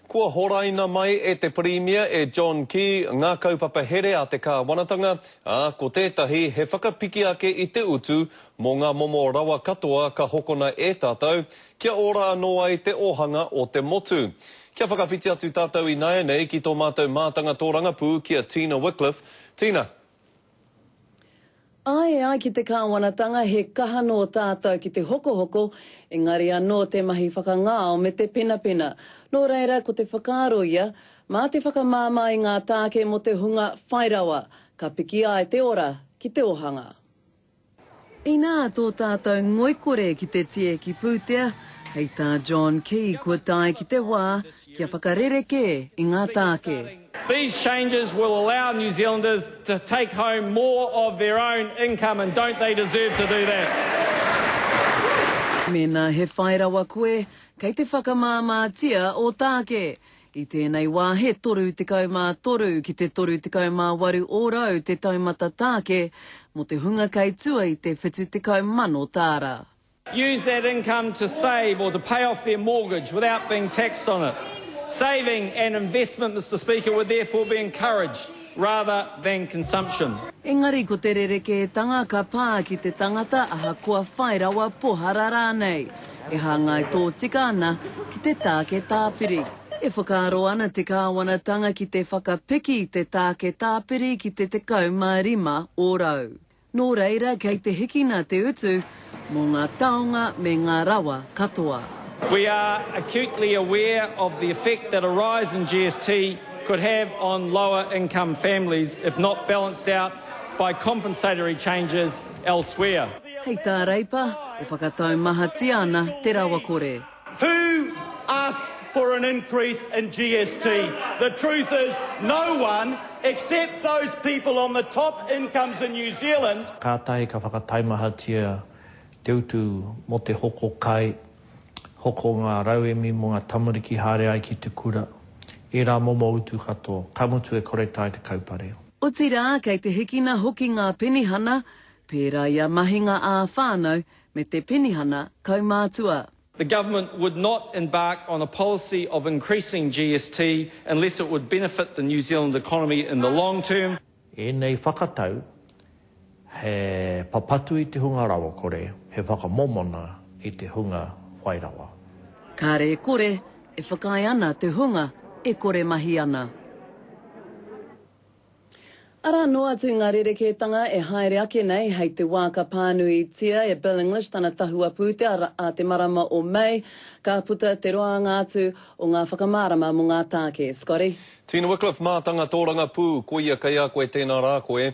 Kua horaina mai e te Pirimia, e John Key, ngā kaupapa here a te kāwanatanga, ā, ko tētahi he whakapiki ake i te utu mō ngā momo rawa katoa ka hokona e tātou, kia ora anō ai te ōhanga o te motu. Kia whakawhiti atu tātou ināianei ki tō mātou mātanga tōrangapū ki a Tina Wickliffe. Tina. Āe, e ai ki te kāwanatanga he kaha nō tātou ki te hokohoko, engari anō te mahi whakangao me te penapena. Nō reira, ko te whakaaro ia, mā te whakamāmā i ngā tāke mō te hunga whai rawa, ka piki ai te ora ki te ōhanga. Inā tō tātou ngoikore ki te tieki pūtea, hei tā John Key kua tae ki te wā kia whakarerekē i ngā tāke. These changes will allow New Zealanders to take home more of their own income and don't they deserve to do that? Mēnā he whai rawa koe, kei te whakamāmātia ō tāke. I tēnei wā he 33 ki te 38 ōrau te taumata tāke mō te hunga kei tua i te 70,000 tāra. Use that income to save or to pay off their mortgage without being taxed on it. Saving and investment, Mister Speaker, would therefore be encouraged rather than consumption. Engari ko te rerekētanga ka pā ki te tangata ahakoa whai rawa pohara rānei, e hāngai tōtika ana ki te tāke tāpiri. E whakaaro ana te kāwanatanga ki te whakapiki i te tāke tāpiri ki te 15 ōrau. Nō reira, kei te hikina te utu mō ngā taonga me ngā rawa katoa. We are acutely aware of the effect that a rise in GST could have on lower income families if not balanced out by compensatory changes elsewhere. Hei tā Reipa, e whakataumahatia ana te rawakore. Who asks for an increase in GST? The truth is, no one except those people on the top incomes in New Zealand. Kātahi ka whakataimahatia te utu mō te hoko kai, hoko ngā rauemi mō ngā tamariki haere ai ki te kura, ērā momo utu katoa, ka mutu e kore taea te kaupare. Otirā, kei te hikina hoki ngā penihana, pērā i a mahinga ā-whānau me te penihana kaumātua. The government would not embark on a policy of increasing GST unless it would benefit the New Zealand economy in the long term. Ēnei whakatau, he papatu i te hunga rawakore, he whakamomona i te hunga whai rawa. Kāre e kore, e whakaae ana te hunga e kore mahi ana. Arā noa atu ngā rerekētanga e haere ake nei hei te wā ka pānuitia e Bill English tana tahua pūtea a te marama o Mei, ka puta te roanga atu o ngā whakamārama mō ngā tāke. Scotty. Tina Wickliffe, mātanga tōrangapū, koia kei a koe tēnā rā koe.